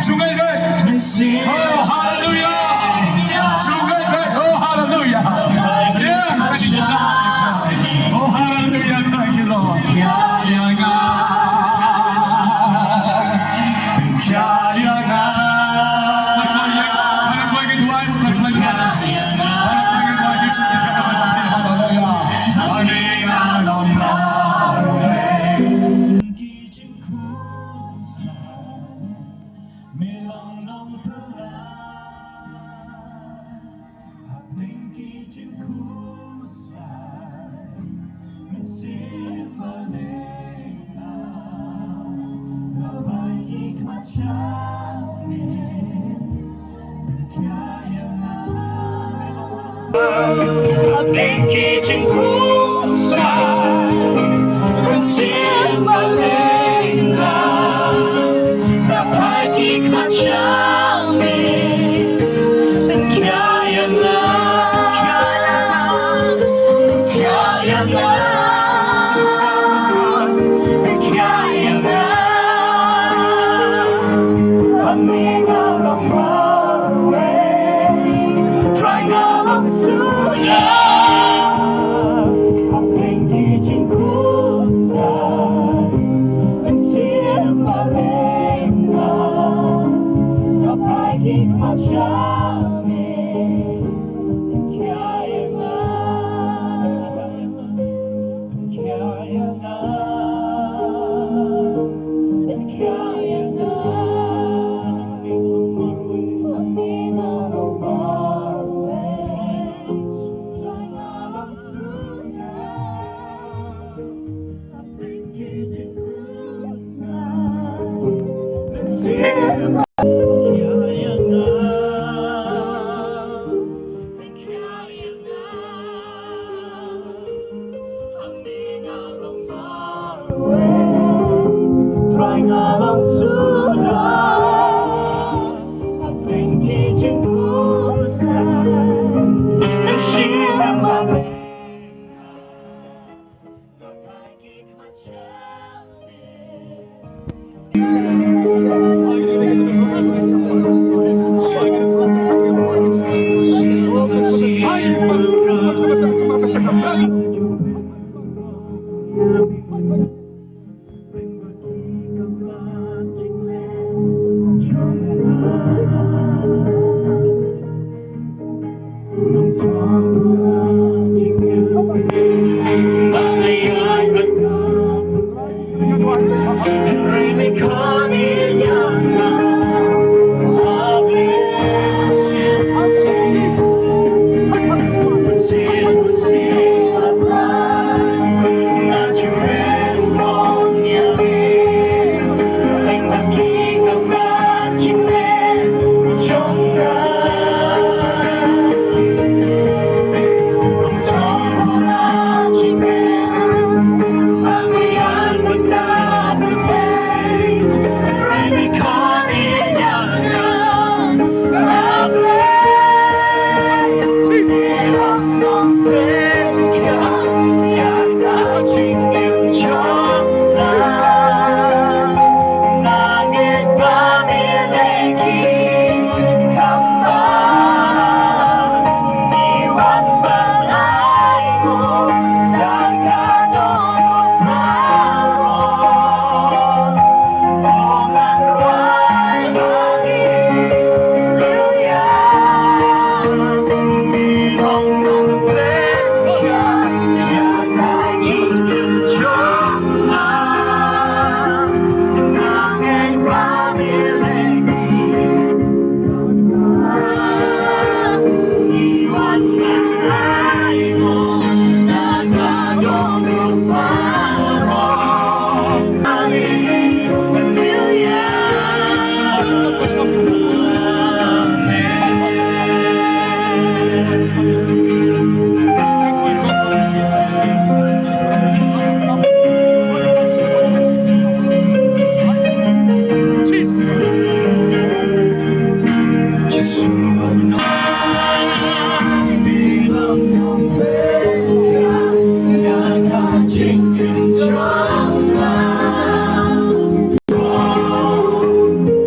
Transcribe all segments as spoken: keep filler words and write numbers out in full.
Shu ngeit beit. Oh, haleluya. Shu ngeit beit. Oh, haleluya. Ya, ka jingïasaid. Oh, haleluya. Thank you, Lord. Ya, ya, ya. Ya, ya, ya.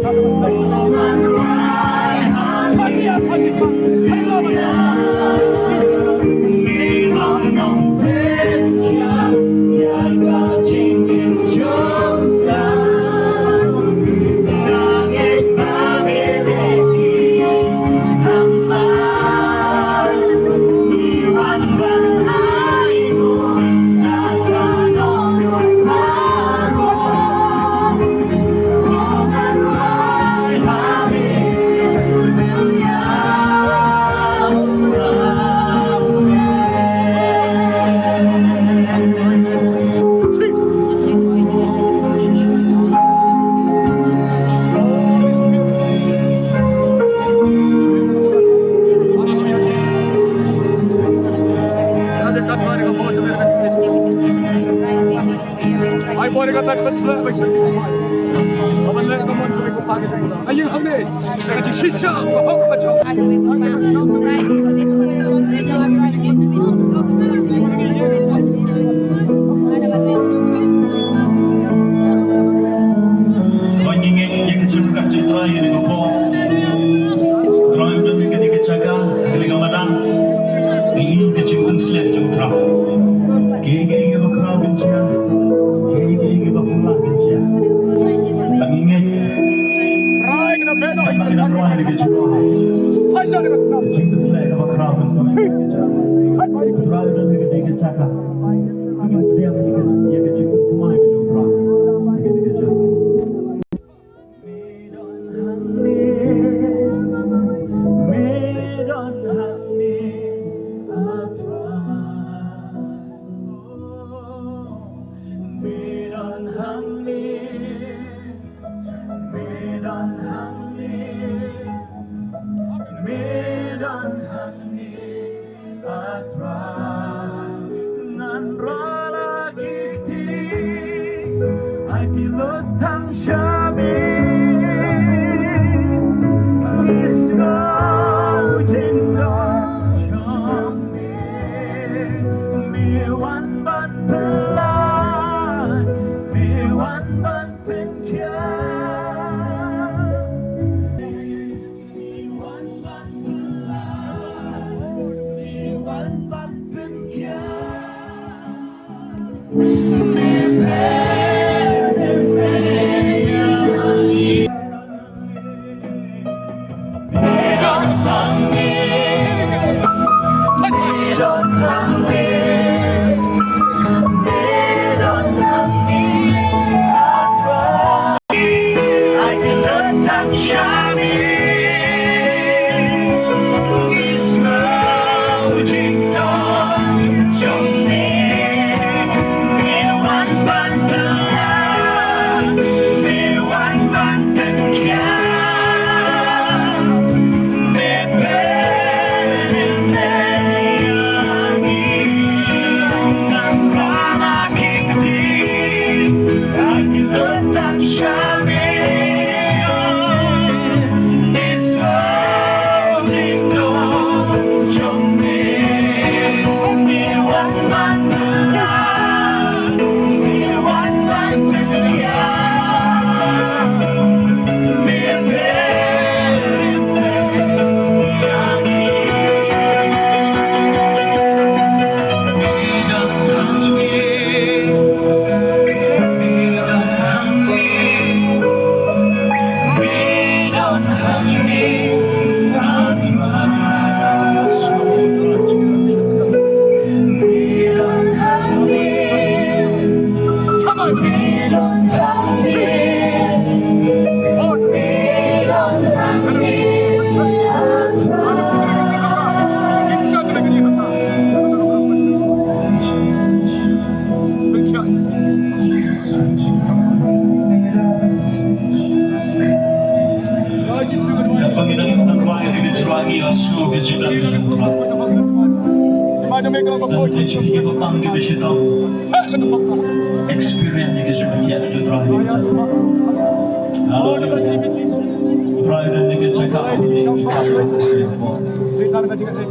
Haleluya. Ko ngi ngeit ïa ka jingkyrkhu jong U Trai ha kane ka por. U Trai u don ha kane ka jaka, ha kane ka madan. Ngi ngeit ka jingpynshlur jong U Trai. Kiei kiei kiba khraw kin jia, kiei kiei kiba phylla kin jia. Ngi ngeit. Ngi ngeit ïa ka jingkyrkhu. Ka jingpynshlur kaba khraw kin jia. U Trai u don ha kane ka jaka. A Trai, ngan rai la ki kti, ai ki lut tang sha me. Ngi sngew jingdon jong me, me wan ban pyllait, me wan ban pynkhiah. Experience ïa ka jingpynkhiah jong U Trai. Haleluya. U Trai u don ha ka jaka, u don ha ka jaka.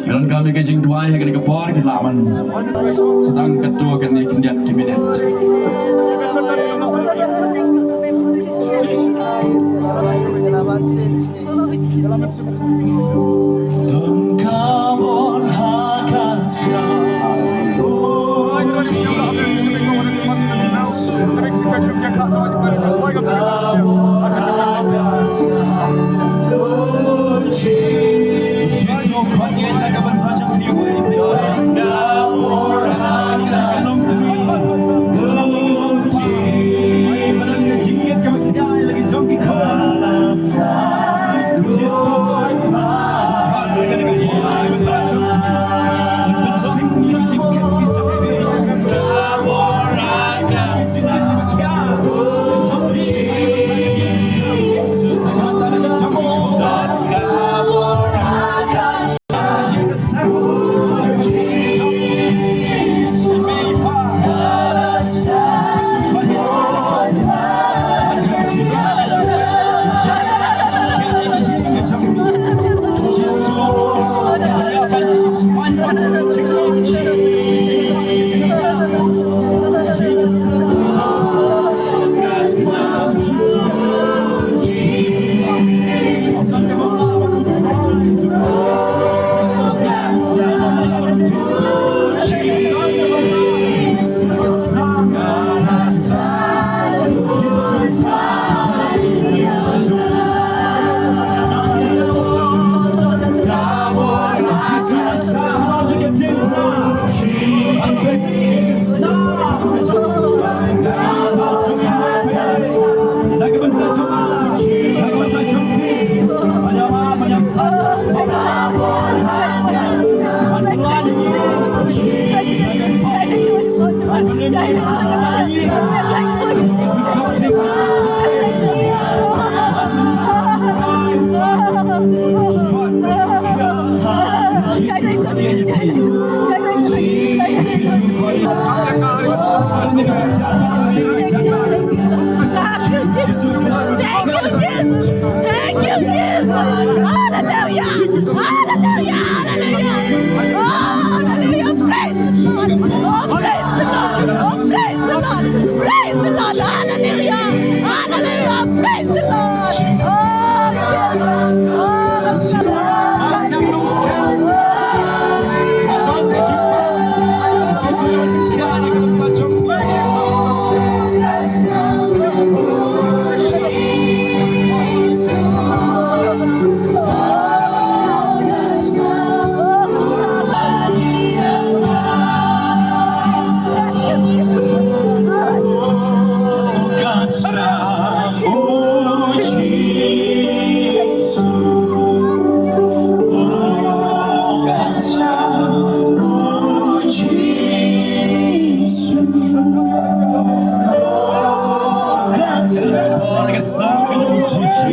Ngan kam ïa ka jingduwai ha kane ka por, ki lah ban sdang katto katne khyndiat ki minit. Thank you, Jesus. Thank you, Jesus. Hallelujah. Hallelujah. Hallelujah. Oh, hallelujah. Praise the Lord. Oh, praise the Lord. Oh, praise the Lord. Praise the Lord. Hallelujah. Hallelujah. Praise the Lord. Oh, Jesus. Oh, the Ka jong u Jisu.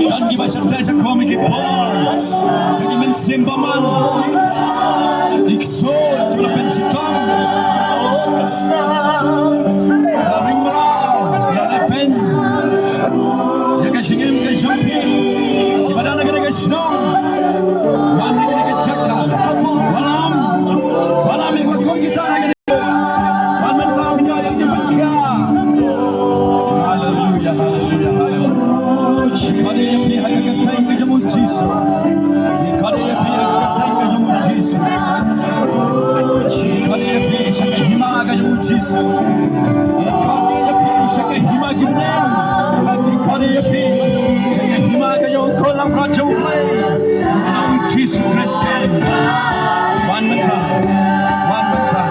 Don kiba shah teh shakhmat ki por. Ka ki mynsiem bymman. Ki ksuid kiba la pynshitom. La ring mraw, la pyn. Ïa ka jingim ka jong phi. Kiba don ha kane ka shnong. Wan ha kane ka jaka. Wallam. Wallam ïa ka kong kita ha kane. Wan mynta ïa ka jingpynkhia. Haleluya, haleluya, haleluya. Khadduh ïa phi ha ka kyrteng ka jong u Jisu. Khadduh ïa phi ha ka kyrteng ka jong u Jisu. Khadduh ïa phi sha ka hima ka jong u Jisu. Khadduh ïa phi sha ka hima ki bneng. Khadduh ïa phi sha ka hima ka jong u Khun Langbrot jong U Blei. Ka jong u Jisu Khrist. Wan mynta. Wan mynta.